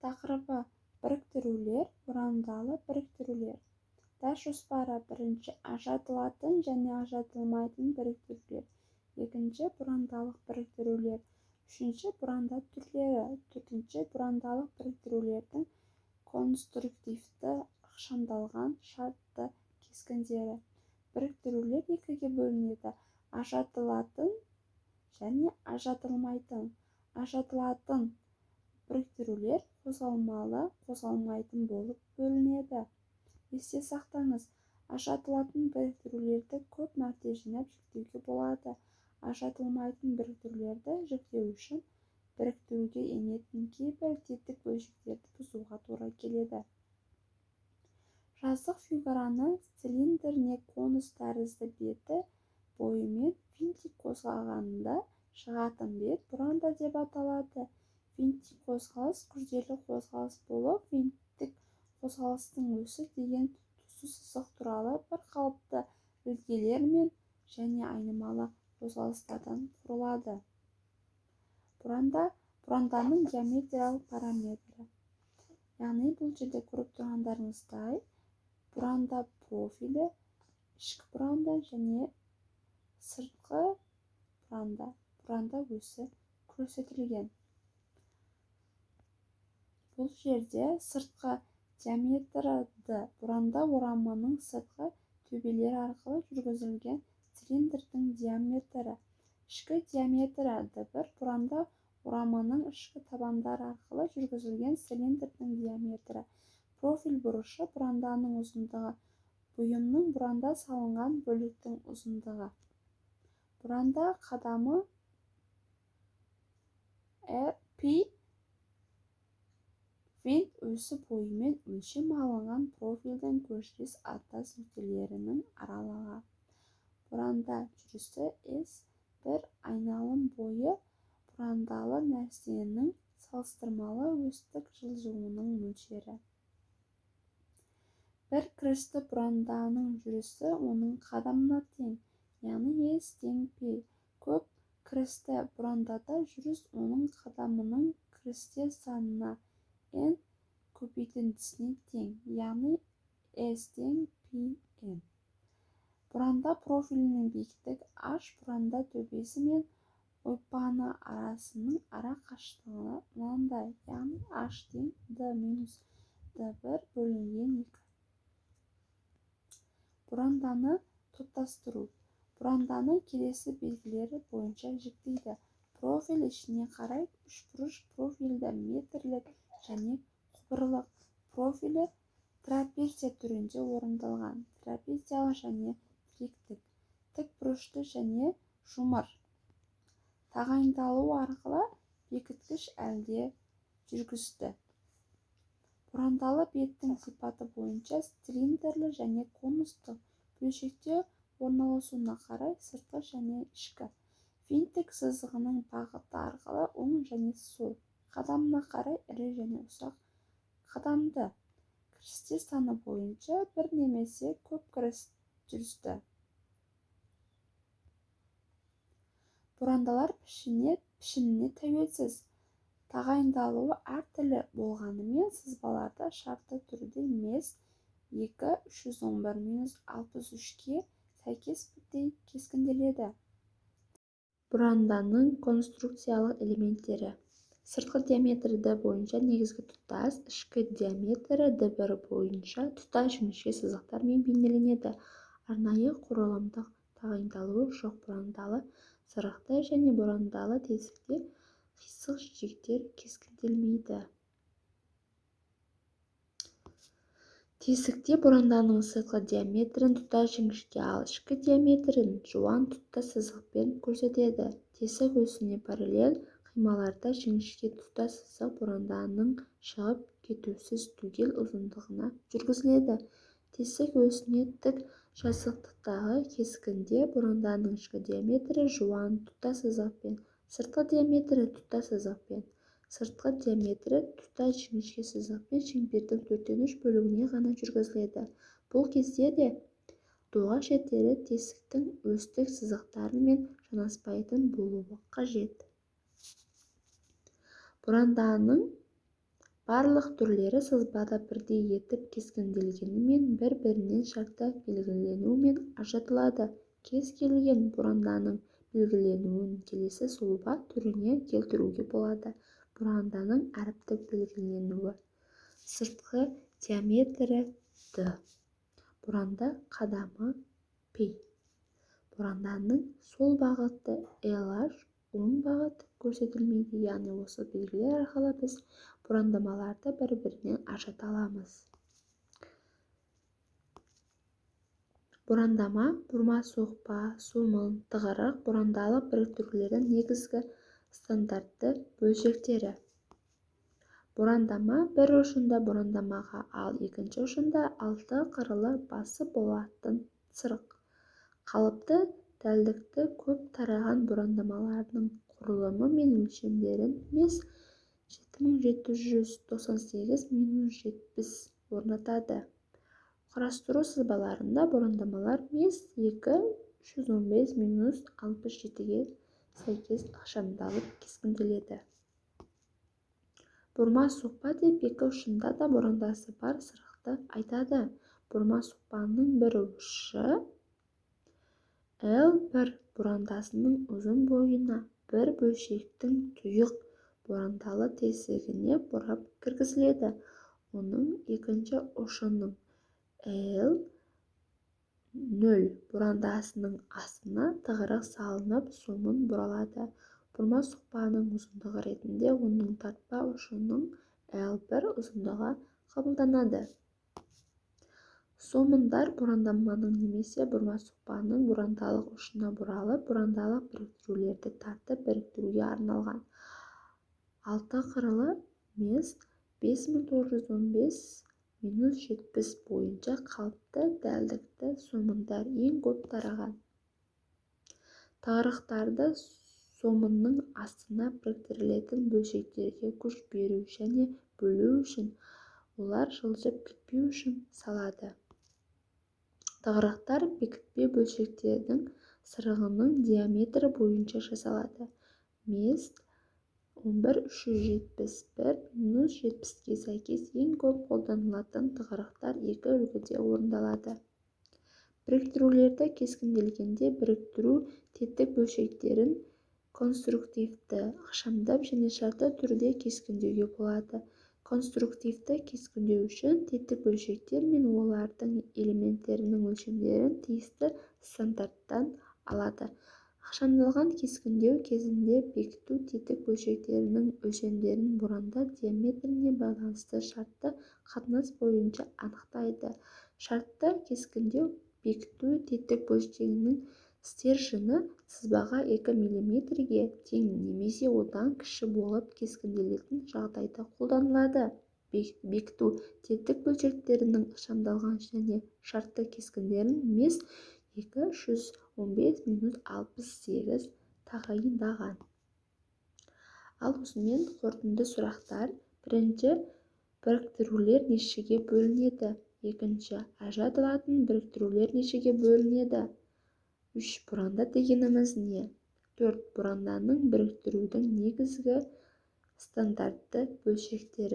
Тақырыбы: біріктірулер, бұрандалы біріктірулер. Дәріс жоспары: бірінші, ажыратылатын және ажыратылмайтын біріктірулер; екінші, бұрандалық біріктірулер; үшінші, бұранда түрлері; төртінші, бұрандалық біріктірулердің конструктивті ықшамдалған шартты кескіндері. Біріктірулер екіге бөлінеді: ажыратылатын және ажыратылмайтын. Ажыратылатын біріктірулер қозғалмалы, қозғалмайтын болып бөлінеді. Есте сақтаңыз: ажыратылатын біріктірулерді көп мәрте жинап жіктеуге болады. Ажыратылмайтын біріктірулерді жіктеу үшін біріктіруге енетін кейбір тетік бөлшектерді бұзуға тура келеді. Жазық фигураны цилиндр не конус тәрізді беті бойымен винтик қозғалғанда шығатын бет бұранда деп аталады. Винттік қозғалыс күрделі қозғалыс болып, винттік қозғалыстың осі деген түзу сызық туралы бір қалыпты ілгілермен және айнымалы қозғалыстардан құрылады. Бұранда. Бұранданың геометриялық параметрі. Яғни бұл жерде көріп тұрғандарыңыздай, бұранда профилі, ішкі бұранда және сыртқы бұранда, бұранда осі көрсетілген. Бұл жерде сыртқы диаметрі D бұранда орамының сыртқы төбелері арқылы жүргізілген цилиндрдің диаметрі. Ішкі диаметрі D1 бұранда орамының ішкі табандары арқылы жүргізілген цилиндрдің диаметрі. Профиль бұрышы бұранданың ұзындығы. Бұйымның бұранда салынған бөліктің ұзындығы. Бұранда қадамы R, P винт осі бойымен өлшем алынған профильдің көршілес аттас нүктелерінің аралығы. Бұранда жүрісі S бір айналым бойы бұрандалы нәрсенің салыстырмалы осьтік жылжуының мөлшері. Бір кірісті бұранданың жүрісі оның қадамына тең, яғни S тең P. Көп кірісті бұрандада жүріс оның қадамының кірістер санына n көбейтіндісіне тең, яғни S тең P n. Бұранда профилінің биіктігі h. Бұранда төбесі мен ойпаңы арасының ара қашықтығы мынандай, яғни h тең d минус d1 бөлінген 2. Бұранданы топтастыру. Бұранданы келесі белгілері бойынша жіктейді: профиль ішіне қарай үшбұрыш профильді, метрлік және құбырлық, профилі трапеция түрінде орындалған, трапециялық және тіректік, тікбұрышты және жұмыр. Тағайындалуы арқылы бекіткіш әлде жүргізді. Бұрандалы беттің сипаты бойынша цилиндрлі және конустық, бөлшекте орналасуына қарай сыртқы және ішкі, винттік сызығының бағыты арқылы оң және сол, қадамына қарай ірі және ұсақ қадамды, кірістер саны бойынша бір немесе көп кіріс жүрісті. Бұрандалар пішініне тәуелсіз, тағайындалуы әртүрлі болғанымен, сызбаларда шартты түрде МЕС 2 311-63-ке сәйкес бірдей кескінделеді. Бұранданың конструкциялық элементтері. Сыртқы диаметрі d бойынша негізгі тұтас, ішкі диаметрі d1 бойынша тұтас жіңішке сызықтармен бейнеленеді. Арнайы құрылымдық тағайындалуы жоқ бұрандалы сырықта және бұрандалы тесікте қисық жиектер кескінделмейді. Тесікте бұранданың сыртқы диаметрін тұтас жіңішке, ал ішкі диаметрін жуан тұтас сызықпен көрсетеді. Тесік осіне параллель қималарда жіңішке тұтас сызық бұранданың шығып кетусіз түгел ұзындығына жүргізіледі. Тесік осіне тік жазықтықтағы кескінде бұранданың ішкі диаметрі жуан тұтас сызықпен, сыртқы диаметрі тұтас сызықпен, сыртқы диаметрі тұтас жіңішке сызықпен шеңбердің төрттен үш бөлігіне ғана жүргізіледі. Бұл кезде де доға шеттері тесіктің осьтік сызықтарымен жанаспайтын болуы қажет. Бұранданың Барлық түрлері сызбада бірдей етіп кескінделгенімен бір-бірінен шартты белгіленуімен ажыратылады. Кез келген бұранданың белгіленуін келесі сұлба түріне келтіруге болады. Бұранданың әріптік белгіленуі. Сыртқы диаметрі d. Бұранда қадамы p. Бұранданың сол бағыты LH, оң бағыты көрсетілмейді, яғни осы белгілер арқылы біз бұрандамаларды бір-бірінен ажырата аламыз. Бұрандама, бұрма соқпа, сомын, тығырық бұрандалық біріктірулердің негізгі стандартты бөлшектері. Бұрандама бір ұшында бұрандамаға, ал екінші ұшында алты қырлы басы болатын сырық. Қалыпты дәлдікті көп тараған бұрандамалардың құрылымы мен өлшемдерін МЕС 7798-70 орнатады. Құрастыру сызбаларында бұрандамалар МЕС 2-315-67-ге сәйкес ықшамдалып кескінделеді. Бұрма соқпа деп екі ұшында да бұрандасы бар сырықты айтады. Бұрма соқпаның бір ұшы L1 бұрандасының ұзын бойына бір бөлшектің тұйық бұрандалы тесігіне бұрап кіргізіледі. Оның екінші ұшының L0 бұрандасының астына тығырық салынып, сомын бұралады. Бұрма соқпаның ұзындығы ретінде оның тартпа ұшының L1 ұзындығы қабылданады. Сомындар бұрандаманың немесе бұрма соқпаның бұрандалық ұшына бұралып, бұрандалық біріктірулерді тартып біріктіруге арналған. Алты қырлы МЕС 5915-70 бойынша қалыпты дәлдікті сомындар ең көп тараған. Тығырықтарды сомынның астына біріктірілетін бөлшектерге күш беру және бөлу үшін, олар жылжып кетпеу үшін салады. Тығырықтар бекітпе бөлшектердің сырығының диаметрі бойынша жасалады. МЕС 11371-70-ке сәйкес ең көп қолданылатын тығырықтар екі үлгіде орындалады. Біріктірулерді кескінделгенде біріктіру тетік бөлшектерін конструктивті, ықшамдап және шартты түрде кескіндеуге болады. Конструктивті кескіндеу үшін тетік бөлшектер мен олардың элементтерінің өлшемдерін тиісті стандарттан алады. Ықшамдалған кескіндеу кезінде бекіту тетік бөлшектерінің өлшемдерін бұранда диаметріне байланысты шартты қатынас бойынша анықтайды. Шартты кескіндеу бекіту тетік бөлшегінің стержені сызбаға 2 мм-ге тең немесе одан кіші болып кескінделетін жағдайда қолданылады. Бекіту тетік бөлшектерінің ықшамдалған және шартты кескіндерін МЕС 2-315-68 тағайындаған. Ал осымен қорытынды сұрақтар. Бірінші, біріктірулер нешеге бөлінеді? Екінші, ажыратылатын біріктірулер нешеге бөлінеді? 3, бұранда дегеніміз не? 4, бұранданың біріктірудің негізгі стандартты бөлшектері.